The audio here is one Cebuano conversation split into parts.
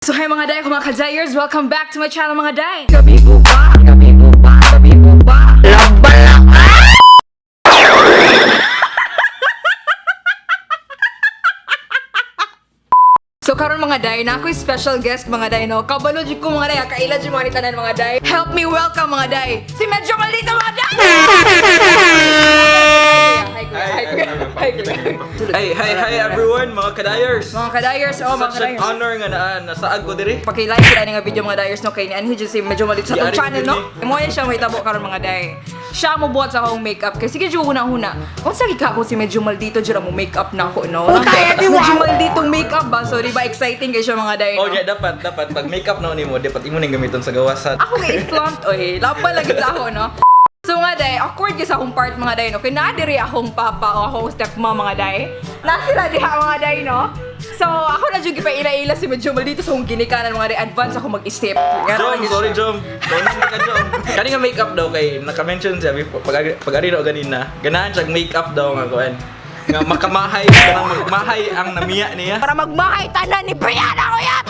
So hi mga day, mga kadayers! Welcome back to my channel, mga day! Gabi po ba? Gabi po ba? Gabi po ba? Labalak! So karon mga day, na ako'y special guest, mga day, no? Kabalo jud ko, mga day, kaila jud mga ni tanan, mga day. Help me welcome, mga day, si Medyo Maldito, mga day! Hi kuya, hi kuya, hi kuya. Hey, hi, hi everyone, mga kadayers! Mga kadayers, oh, mga Such an kadayers. honor nga naa nasaag ko diri. Paki-like sila nga video, mga dayers, no, kay ni anhi jud si Medyo Maldito sa atong Yari channel, no? jud Mo yan siya may tabo karon, mga day. Siya mo buhat sa akong makeup kay sige jud huna-huna. Unsa gid ka ako si Medyo Maldito jud mo makeup na ako, no? Medyo Maldito makeup ba? So di ba exciting kay siya, mga day, Oh, no? yeah, dapat dapat pag makeup na nimo, dapat imo ning gamiton sa gawasan. Ako nga i-flaunt, oy. Laban lagi sa ako, no? So nga day, awkward gyud sa akong part, mga day, no? Kay naa diri akong papa o akong stepmom, mga day. Na sila diha, mga day, no? So ako na jud gipaila-ila si Medyo Maldito sa akong ginikanan, mga day. Advance ako mag-isip. Nga Jom, naman gyud sorry siya. Jom. Sorry ka, Jom. Kani nga makeup daw kay naka-mention siya before pag pag ari daw ganina. Ganahan siya makeup daw nga kuan. Nga makamahay, kanang magmahay ang namiya niya. Para magmahay tanan ni Brianna Uyat!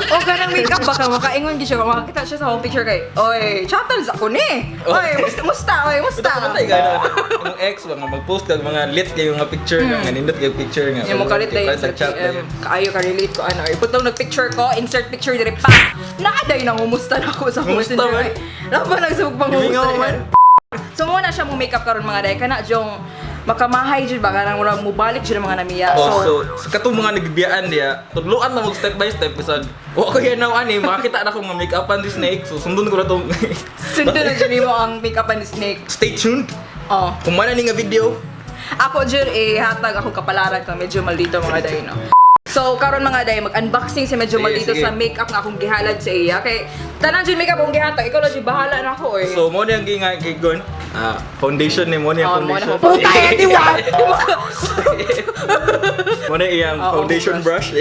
O kanang makeup baka makaingon gyud siya, makakita siya sa akong picture kay, "Oy, chatol sa ako ni. Oy, musta musta, oy, musta." Puta ka ka ano, imong ex ba nga mag-post kag mga lit kayo nga picture nga nindot kayo picture nga. Yung mo kalit Kalit dahil sa sa chat PM. dayon. Kaayo ka relate ko ano. Iputong nagpicture ko, insert picture dire pa. Naaday nang ngumusta na ako sa Ngumusta messenger. man? Ay, laban lang sa pangumusta. Gimingaw man. So mo na siya mo makeup karon, mga day, kana jong makamahay jud ba kanang murag mubalik jud ang mga namiya. Oh, so, sa katong mga nagbiyaan diya, tudloan na mag step by step bisag wa ko yan ani makakita na akong nga make-upan si Snake. So sundon ko na tong Sundon na jud nimo ang makeup ni Snake. Stay tuned. Oh. Kung man ni nga video, Ako jud eh hatag ako kapalaran kang Medyo Maldito, mga day, no. So karon, mga day, mag-unboxing si Medyo Sige, Maldito sige. sa makeup nga akong gihalad sa iya. Kay tanan jud makeup akong gihatag, ikaw na jud bahala na ako eh. So mo ni ang ginga gigon. Ah, foundation ni mo ni Oh, ang mo na foundation. ako Puta ya, di wa! Mo na iyang Oo, foundation brush.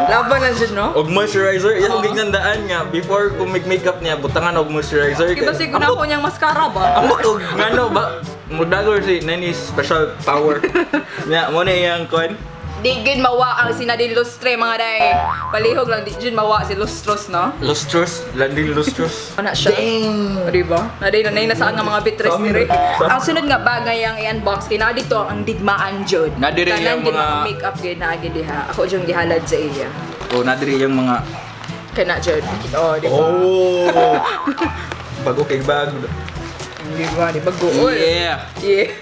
Laban lang jud, no? Og moisturizer, iyang Oo. gigandaan nga before ko make-makeup niya butangan og moisturizer. Kaya basig na ako niyang mascara ba? Amot og ngano ba? Mudagor si Nani special power. Nya mo na iyang kon. Di gid mawa ang sinadin lustre, mga day. Palihog lang di gid mawa si lustros, no? Lustrous, landing lustrous. Ano siya? Dang! O, diba? Na day na nasaan nga mga bitres Sa amin, dire. sa- Ang sunod nga bagay ang i-unbox kay na dito ang digmaan jud. Na diri Tanan ang gid mga- makeup gid na gid diha. Ako jud gihalad sa iya. Oh, nadiri yung mga Kana jud. Oh, di ba? Oh. Bago kay bag. Di ba? Di ba gool? Yeah. Yeah.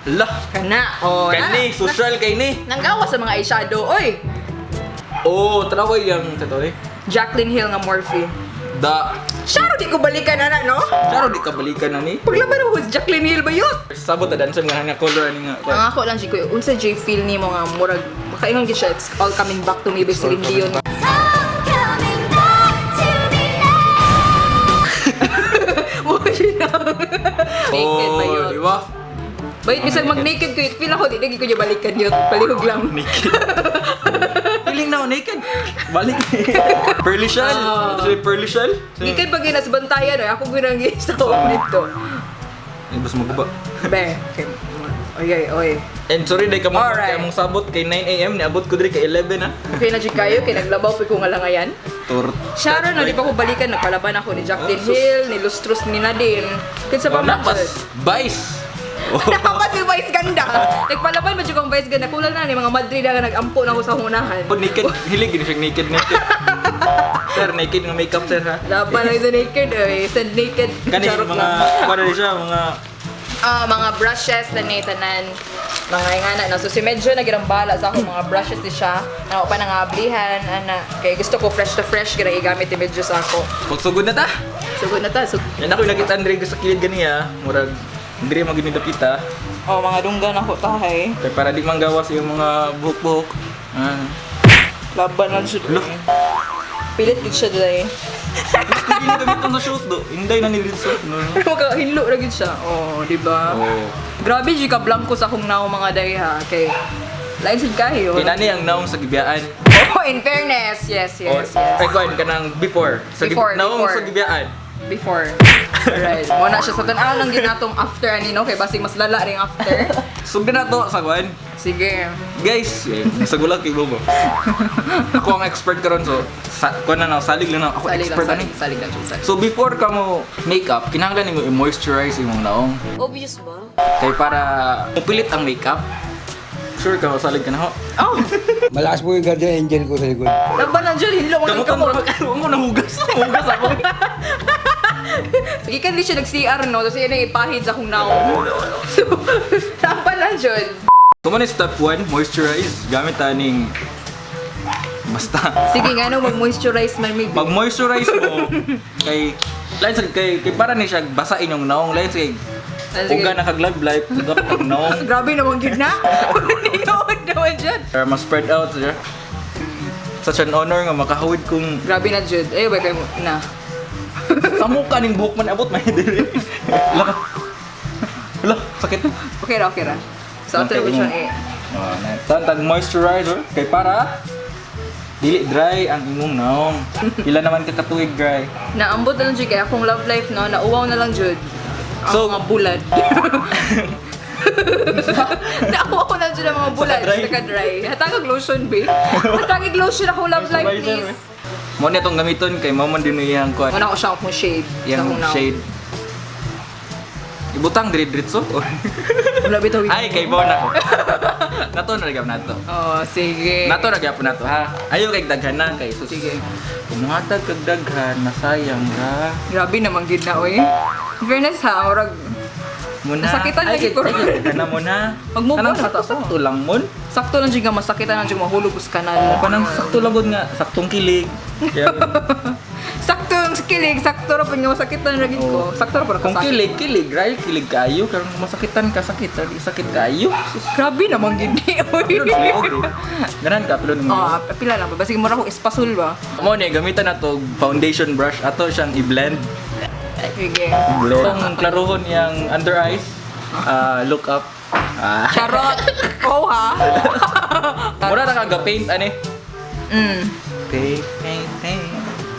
Lah. Kana. Oh, Kani, social kay ni. Nanggawa sa mga eyeshadow. Oy, Oh, traway yung kato ni. Jaclyn Hill nga Morphe. Da. Shadow di ko balikan ana, no? Charo di ka balikan na ni. Paglaban ako si Jaclyn Hill ba yun? Sabot ta dansan nga nga color ani nga. Ang ako lang siya, unsa J feel nimo nga murag makaingon gyud siya, it's all coming back to me by It's all Celine Dion. coming Coming back to me now. Mo siya. Naked ba Oh, yun? di ba? Bayot bisag mag naked ko yun, feel ako di lagi ko niya balikan yun. Palihog lang. Naked. Feeling now naked. Balik. Pearly shell. Oh. Ito si pearly shell. Gikan pag ginas bantayan oy, ako ginang sa nito. Ay, basta maguba. Be. Okay. Oy, oy, oy. And sorry day ka mo Alright. kay mong sabot kay 9 AM niabot ko diri kay 11 ah. Okay na jud kayo kay naglabaw pa ko nga langayan. Tur. Sharon, no, di pa ko balikan, nagpalaban ako ni Jaclyn Oh, sus. Hill, ni Lustros ni Nadine. Kinsa pa Oh, man napas. jud? Vice. Oh. Dapat may Vice Ganda. Nagpalaban ba jud kong Vice Ganda? Kulang na ni mga Madrid nga nag-ampo na ako sa hunahan. Oh, naked. Hilig gini siya naked naked. Sir, naked nga makeup sir ha. Laban lang sa naked eh. Send naked. Kani Charot mga lang. kuan na siya mga Ah, mga brushes na ni tanan. Mga ingana no. So si medyo nagirang bala sa ako mga brushes ni siya. Ano pa nangablihan ana. Kay gusto ko fresh to fresh gira igamit ni medyo sa ako. Magsugod na ta. Sugod na ta. So, Yan ako yung nakita Andre sa kilid ganiya, murag Andre magini dapita. oh, mga dunggan ako tahay. Kay para di manggawas yung mga buhok-buhok. Ah. Laban lang siya. Look. Pilit gid siya dai. Hindi na gamiton sa shoot do. Inday na ni shoot no. Pero makahinlo ra gid siya. Oh, di ba? Oh. Grabe jud ka blanco sa akong naong, mga day ha. Kay lain sad kayo. Kay nani ang naong sa gibiyaan. Oh, in fairness. Yes. Or, ay kuan kanang before. Sa Before, naong before. sa gibiyaan. Before. Alright. Mao na siya sa tan-aw lang ginatong after ani, no, kay basig mas lala ring after. Sugdan na to sa kuan. Sige. Guys, eh, sa gulag kay Bobo. Ako ang expert karon, so sa, kuan na na, salig lang na ako, Salig lang, expert salig, ani. salig lang, siya, salig. So before ka mo makeup, kinahanglan nimo i-moisturize imong naong. Obvious ba? Kay para mupilit ang makeup. Sure ka salig ka na ho. Oh, Malakas po yung guardian angel ko sa likod. laban lang dyan, hinlo mga Kamu kamo. ka mo nahugas. Nahugas ako. Gikan di siya nag-CR, no, tapos yun ang ipahid sa akong naong. So, laban lang dyan. So mo ni step 1, moisturize. Gamit taning basta. Sige nga, no, mag-moisturize man maybe. Mag-moisturize mo kay lain sa kay, kay para ni siya basain yung naong, lain sa kay Ah, sige. uga nakaglag life, uga kag naong. Grabe naman gyud na. Ninood naman dyan. Para ma-spread out siya. Such an honor nga makahawid kung Grabe na jud. Ay, ba kayo na. sa mukha ning buhok man abot may dili. Laka. Hala, sakit. Okay ra, okay ra. So, after Okay, which one mo. eh. Oh, na tag moisturizer kay para dili dry ang imong naong. Pila naman ka katuig dry. Naambot na lang jud kay akong love life, no, nauwaw na lang jud. Ang mga bulad. Nauwaw na lang jud ang mga bulad Sa sa dry. Hatagag lotion be. Hatagag lotion ako love life, Moisturizer, please. eh. Mo na itong gamiton kay mao man din iyang kuan. Muna ko siya akong shade. Sa Iyang akong naong. shade. Ibutang diri diretso. Wala bitaw. Ay, kay mo na ko. Nato na gyud nato. Oh, sige. Nato ra gyapon nato ha. Ayo kay daghan na kay sus. Sige. Kung muhatag kag daghan, masayang ra. Grabe naman gid na oy. In fairness ha, murag Muna. Nasakitan Ay, lagi ko. ay, daghan na muna. Mag-move Kanang on na ta. sakto lang mon. Sakto lang jud nga masakitan lang jud mahulog sa kanal. Kanang sakto lang gud nga, saktong kilig. Kaya, Sakto yung kilig, sakto ra pud nga masakitan ra gid ko. Oo. Sakto ra pud kung kasakit. kilig, kilig, right? Kilig kayo. Karon masakitan ka, sakit. Di sakit kayo. Sus. Grabe naman gid ni oy. Pilon sa liog, eh. Ganan ka, pilon mo. Ah, pila lang ba? Basig mura ko espasul ba? Mo ni gamitan na to foundation brush ato siyang i-blend. Sige. Blend. Itong klaruhon niyang under eyes. Ah, look up. Ah. Charot. Oh ha. Mura na ka paint ani. Paint, paint, paint.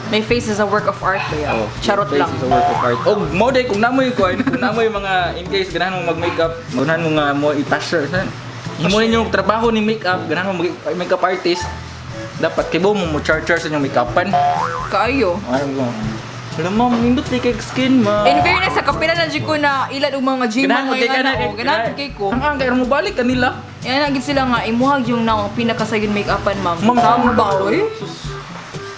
My face is a work of art ba yan? Oh, Charot face lang. is a work of art. Oh, mo day kung namoy kuan, kung namoy mga in case ganahan mo mag-makeup, ganahan mo nga mo i-tasher. Himo ninyo trabaho ni makeup, ganahan mo mag makeup artist. Dapat kibo mo mo char sa inyong makeupan. Kaayo. Ano mo? Alam mo, nindot ni kay skin mo. In fairness, sa kapila na jud ko na ilan og mga gym Ganahan mo mga kay nga kana. na oh. Ganahan kay ko. Ang kay mo balik kanila. Yan na gid sila nga imuhag yung naong pinakasayon make-upan, ma'am. Ma'am, Tama ba oy? Sus.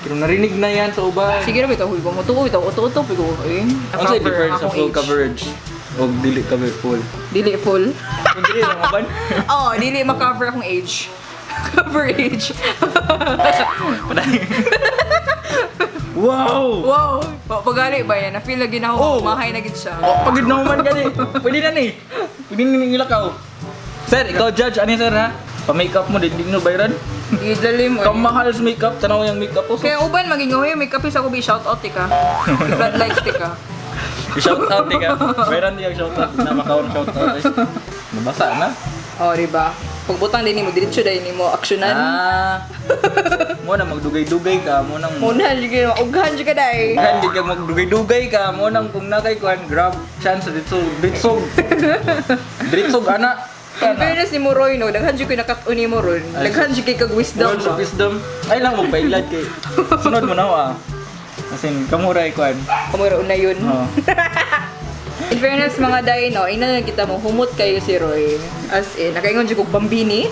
Pero narinig na yan sa uban. Sige ra bitaw huy ko mo tuo bitaw uto-uto ko eh. Ano sa difference sa akong full age. coverage? O dili cover full. Dili full. Kung dili lang uban. Oh, dili ma-cover akong age. Coverage. Paday. Wow! Wow! Pagali ba yan? Na-feel lagi na ako, Oh. mahay na gid siya. Oh, pagod na human gani. Pwede na ni. Pwede na ni ilakaw. Sir, ikaw judge ani sir ha? Pa-makeup mo din no bayran. Idalim mo. Kamahal sa makeup, tanaw yung makeup ko. Kaya uban maging hoy, may kape sa ko shout out tika. Floodlights tika. Shout out di ka. Bayran di ka shout out. Na makaon shout out. Nabasa na. Oh, di ba? Pagbutang din nimo diretso dahil nimo aksyonan. Ah. Mo na magdugay-dugay ka, mo nang Muna jud kayo, ughan jud ka dai. Kan di ka magdugay-dugay ka, mo nang kung nakay kuan grab chance dito dito. Dritso ana. In fairness ni mo Roy no, daghan jud koy nakat-on nimo ron. Ay, Daghan jud kay kag wisdom Words of ba. wisdom. Ay lang mo pailad kay. Sunod mo na ah. As in, kamuray kuan. Kamura una yun. Oh. In fairness mga day no, ina na kita mo humot kayo si Roy. As in, nakaingon jud kog bambini.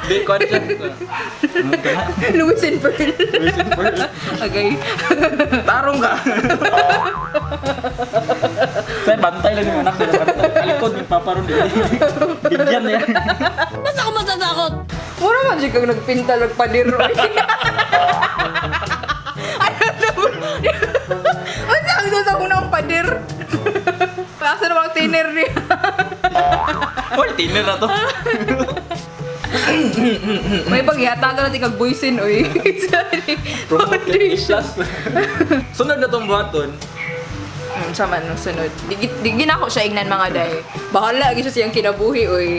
Di kuan siya. Ano ka na? Louis and Pearl. Luis and Pearl. Okay. Tarong ka. Sir, bantay lang yung anak nila. Bantay. Kalikod, yung papa ron. Bigyan niya. Ba't ako matatakot? Mura man jud kag nagpintal og pader Roy. Ano na? Unsa ang sa unang pader? Asa naman ang tiner niya? Well, tiner na to. May paghihatagan natin kag buisin, oy. Sorry. Promote kay plus. Sunod na tong buhaton. Sama nung sunod. Di ginako siya ingnan mga day. Bahala gyud siya siyang kinabuhi, oy.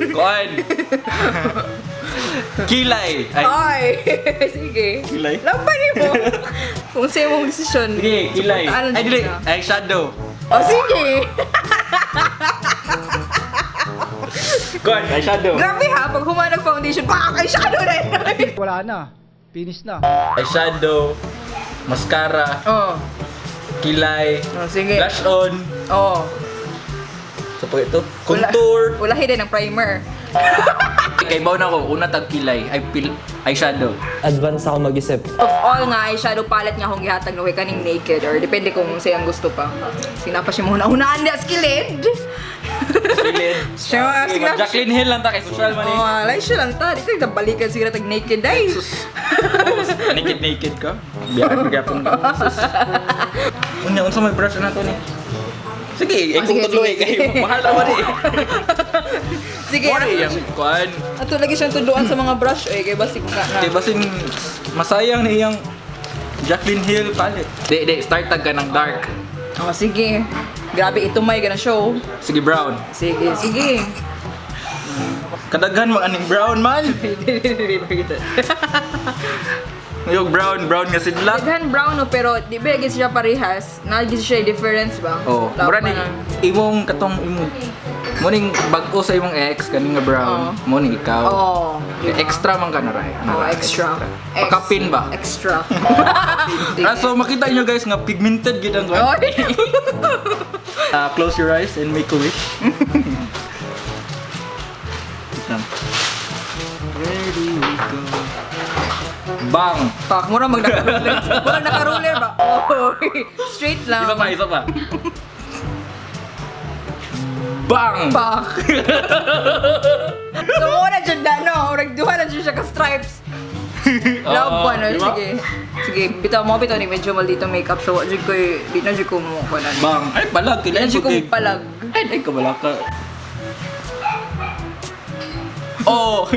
Kuan. Kilay. Ay, Ay, sige. Kilay? Laban mo. Kung sa imong desisyon. Sige, kilay. Suportaan Ay, dili. na. Ay, shadow. Oh, sige. Kuan, ay shadow. Grabe ha, pag humanag foundation, baka kay shadow na yun. Wala na. Finish na. Ay shadow. Mascara, Oh, kilay, oh, sige. blush on. Oh. Sa pag ito, contour. Ulahi din ang primer. Kay baw na ko, una tag kilay, ay pil, ay shadow. Advance ako mag-isip. Of all nga eyeshadow palette nga akong gihatag no kay kaning naked or depende kung sayang gusto pa. Sinapa siya mo una-unaan niya skilled. Kilid. Siya, Okay, mag Jacqueline Hill lang ta kay social man eh. Oh, alay siya lang ta. Dito balikan siguro tag naked ay. Sus. Naked naked ka. Biya gyapon ka. Sus. Unya unsa may brush na to ni? Sige, Ah, eh kung sige, tudlo sige, eh kay sige. mahal ra man eh. Sige. Wala yang kuan. Ato lagi siyang tuduan sa mga brush eh kay basig ka na. Di basin masayang ni iyang Jacqueline Hill palette. Di di start tag ka ng dark. Oh, sige. Grabe ito may gana show. Sige, brown. Sige, sige. Kadaghan mag aning brown man. Yung brown, brown nga sidlak. Daghan brown no pero di ba gid siya parehas? Na gid siya difference ba? Oh, Laban mura ni na. imong katong imong mo ning bag-o sa imong ex kaning nga brown, mo ning ikaw. Oh, di ba? Extra man ka na ra. Oh, extra. Pakapin ba? Extra. Ah, so makita niyo guys nga pigmented gid ang kuan. Oy. Ah, close your eyes and make a wish. Wait lang. Where do we go? Bang! Pak, mura mag naka-ruler. Mura naka-ruler ba? Oh, straight lang. Isa pa, isa pa. Bang! Pak. So mo na jud na no, murag duha na jud siya ka stripes. Love Oo, ba no? di ba? Sige. Sige, bitaw mo bitaw ni medyo maldito makeup so wa jud ko di na jud ko mo kunan. Bang! Ay, palag. Di na Kailangan jud ko palag. Ay, ay, kabala ka. Oh!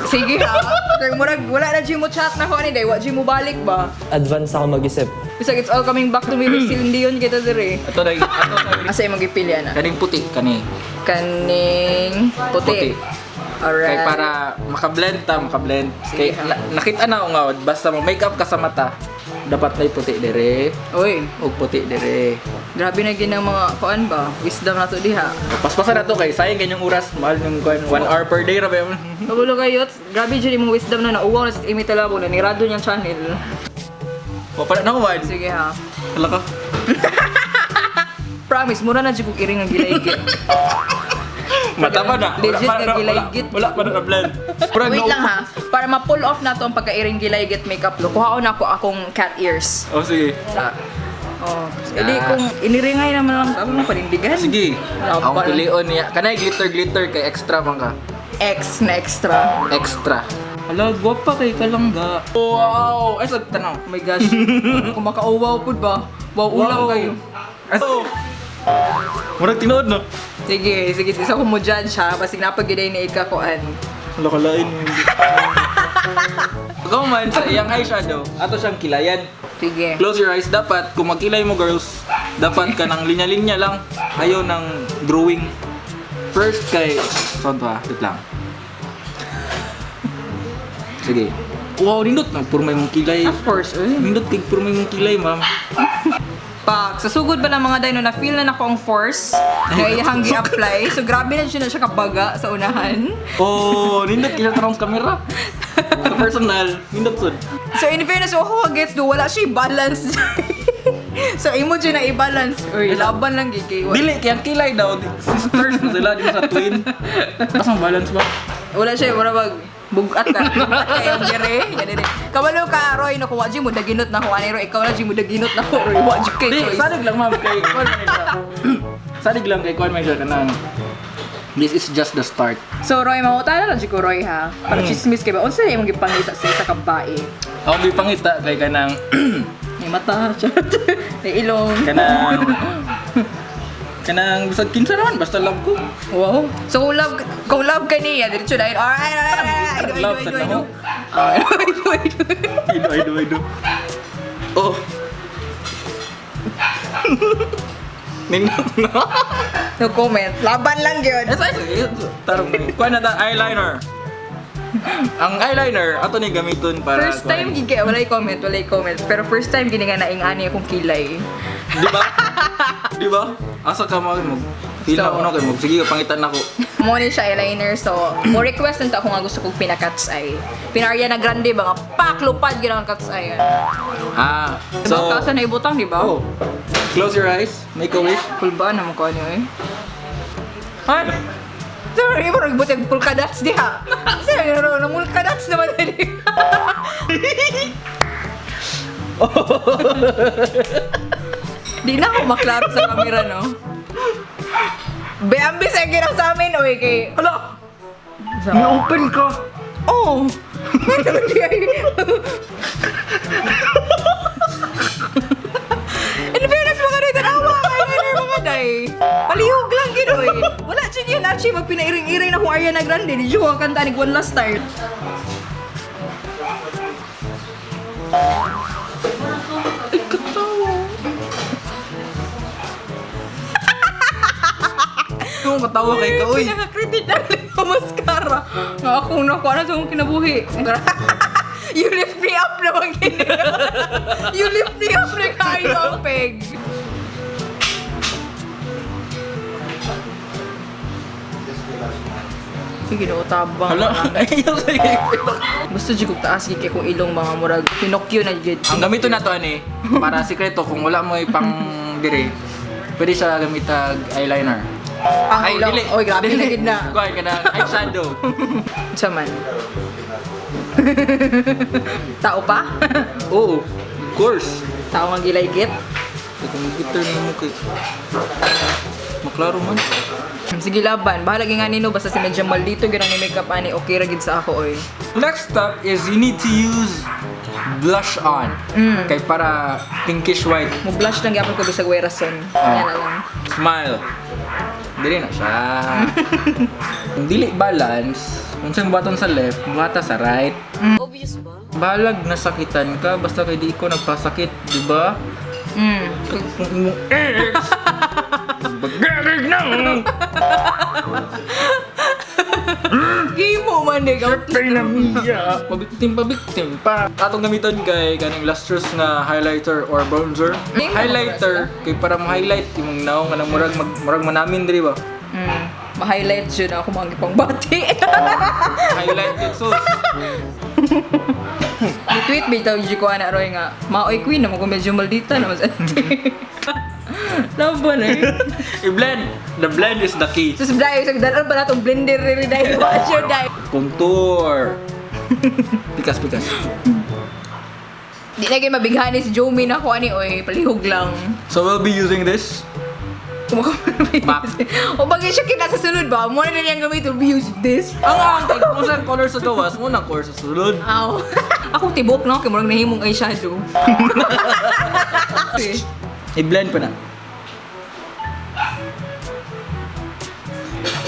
Sige ha. Kay murag wala na jud mo chat na ko ani day, wa jud mo balik ba? Advance ako mag-isip. Bisag it's all coming back to me with Celine Dion kita dire. Ito na, ito na. Asa imong gipili ana? Kaning puti, kani. Kaning puti. Puti. Alright. Kay para makablend ta, makablend. Sige, Kay ha. nakita na ako nga, basta mo makeup ka sa mata, dapat na puti dire, Uy, ug puti dire. grabe na ginang mga kuan ba? Wisdom na to diha. Paspasan na to kay sayang ganyang oras, mahal yung kuan, 1 hour per day ra ba yun? Kabulo kayo, grabe dyan imong wisdom na nauwaw na sa Amy Talabo na nirado niyang channel. Wa pa na ko man. Sige ha. Hala ka. Promise, mura na dyan kong iring ang gilaygit. Mata pa na. Wala Legit pa nga na, wala, gilaygit. wala pa na blend. Wait lang ha. Para ma-pull off na to ang pagka-iring gilaygit makeup look, kuha ko na ako akong cat ears. Oh, sige. Ah, Oh. Edi kung iniringay naman lang, ako nang panindigan. Sige. Laban. Ang pilion niya. Kanay glitter glitter kay extra man ka. X na extra. Extra. Hala, gwapa kay kalangga. Wow! Ay, sa tanaw. Oh my gosh. Kung makauwaw po ba? Wow, ulam kayo. Ay, oh. Murag tinuod no. Sige, sige. Isa ko mo judge ha. Basig napagiday ni Ika koan. Hala kalain. Ikaw man sa iyang eyeshadow, ato siyang kilayan. Sige. Close your eyes dapat kung magkilay mo girls, dapat ka ng linya-linya lang. Ayaw ng drawing. First kay saan to ah? Wait lang. Sige. Wow, nindot na puro may mong kilay. Of course, eh. Nindot kay puro may mong kilay, ma'am. Pak, sa sugod ba ng mga dino na feel na nako ang force na iyang gi-apply. So grabe na siya kabaga sa unahan. Oh, nindot kay sa tanong sa camera. Sa personal, nindot sud. So in fairness, ako gets do wala siya balance. So imo dyan na i-balance. Uy, laban lang gid kay Dili kay ang kilay daw, sisters na sila di ba sa twin. Tapos ang balance ba? Wala siya, mura bag bugat ka. Bugat kayo dire, dire. Kabalo ka Roy no kuwa mo daginot na ko ani Roy, ikaw na jud mo daginot na ko Roy. Wa jud kay Di, choice. salig lang ma'am kay kuan man siya. Salig lang kay kuan man siya kanang this is just the start. So Roy, mangutana lang jud ko Roy ha. Para chismis kay ba unsa imong gipangita sa isa ka bae? Ako gipangita kay kanang May mata, charot. May ilong. kanang kanang bisag kinsa naman basta love ko. Wow. So kung love ka niya, diretso dahil, alright, alright, alright, I do, I do, Love I sa do, I do. namo. Ah, I do, I do, I do. I do, I do, I do. Oh. Nindot na. No comment. Laban lang yun. Tarong kuan na ta eyeliner. Ang eyeliner, ato ni gamiton para First time gid kay walay comment, walay comment. Pero first time gini nga naing ani akong kilay. Di ba? Di ba? Asa ka mo mag feel na So- ko no kay mag sige pangitan nako. Mo ni siya eyeliner, so mo request nito ako nga gusto kong pina cat's eye. Pina Ariana Grande ba nga pak lupad gid ang cat's eye. Ah, So, so kaso na ibutang, di ba? Oh. Close your eyes, make a wish. Kulbaan naman ko ano eh. Ay! Sorry, mo nagbutang polka dots diha. Sorry, no, no, polka dots naman dali. Di na ako maklaro sa camera, no? Be, ambis ay ginang sa amin, oy, kay... Hala! Ni-open ka! Oh! In fairness mga day, tanawa! Eyeliner mga day! Palihog lang gid oy! Wala dyan yun, actually, magpinairing-iring na kung Ariana Grande. Di dyan ang kanta ni One Last Time. Ay, katawa. Kung katawa kay ka, uy. Pinaka-critical yung mascara. Nga ako nakuha na sa akong kinabuhi. You lift me up naman gini. You lift me up na kayo ang peg. Sige no, tabang. Hala, ayaw sa'yo. Gusto jud kog taas gid kay kong ilong mga murag Pinocchio na jud. Ang gamiton nato ani para sikreto kung wala mo ipang dire. Pwede siya gamitag eyeliner. Ang ilong. Oy, grabe na gid na. Kuha ka na eyeshadow. Sa man. Tao pa? Oo, of course. Tao nga gilaygit. Kung gitter mo kay maklaro man. Sige laban, bahala gyud nga nino basta si medyo maldito gyud ang makeup ani okay ra gid sa ako oy. Next step is you need to use blush on. Kay para pinkish white. Mo blush lang gyapon ko bisag way rason. Ah. Yan na lang. Smile. Dili na siya. Kung dili balance, kung saan button sa left, buhata sa right. Obvious ba? Balag nasakitan ka, basta kay di ko nagpasakit, di ba? Kung imong ex, bagarig na! Gimo man ni gaw. Siyempre na miya. Pabiktim, pabiktim pa. Atong gamiton kay kaning lustrous nga highlighter or bronzer. Tingnan mo Highlighter kay para mo-highlight imong naong nga nang murag mag, murag manamin diri ba? Ma-highlight jud ako mga gipang bati. Highlight it sus. Ni tweet bitaw jud ko ana roy nga maoy queen na mo kung medyo maldita na mas ante. Laban eh. I-blend. The blend is the key. Sus dai sa dalan pa natong blender rin dai watch your dai. Contour. Pikas, pikas. Di na gyud mabighani si Jomi na ko ani oy, palihog lang. So we'll be using this. Mac. O bagay siya kita sa sulod ba? Mo na niyang gamitin, we use this. Ang ang kung saan color sa gawas mo nang color sa sulod. Aw. Ako tibok no, kay murag nahimong eyeshadow. I-blend pa na.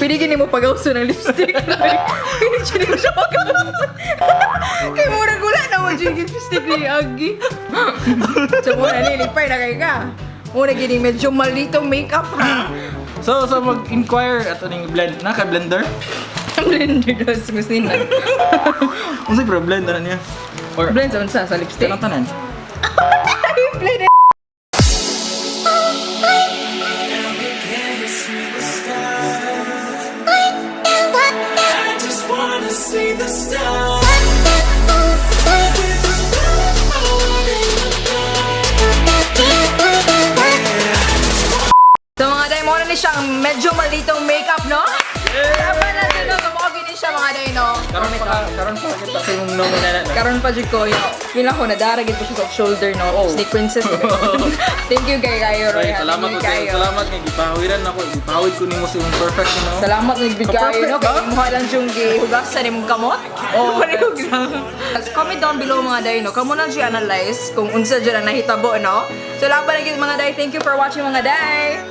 Pwede gini mo pagawso ng lipstick. Pwede gini mo siya pagawso. Kay murag wala na mo dyan yung lipstick ni Agi. So muna nilipay na kay ka. Muna gini medyo malitong makeup ha. So mag-inquire ato ning blend na kay blender. Ang blender daw sa kusina. Unsay pro blend na niya? Or Blend sa unsa sa lipstick. tanang tanan. Blend. So mga day, mo na ni siyang medyo malitong makeup, no? Yeah! Laban na no? Tumawag ni siya mga day, no? Karon pa kita sa imong nung na. Karon pa jud ko, yo. Feel ako nadara gid po siya sa shoulder, no? Oh. Snake princess. Thank you kay kayo, Roy. Ay, salamat Thank ko you kayo. Salamat nga gipahawiran ako. Gipahawid ko nimo sa imong perfect no. Salamat nagbigay Ka-perfect no? ba? Kay mukha lang siyang gihugasan imong kamot. Oo. Palihog lang. Comment down below mga day, no? Kamo lang siya analyze kung unsa dyan ang nahitabo, no? So laban na gid mga day. Thank you for watching mga day.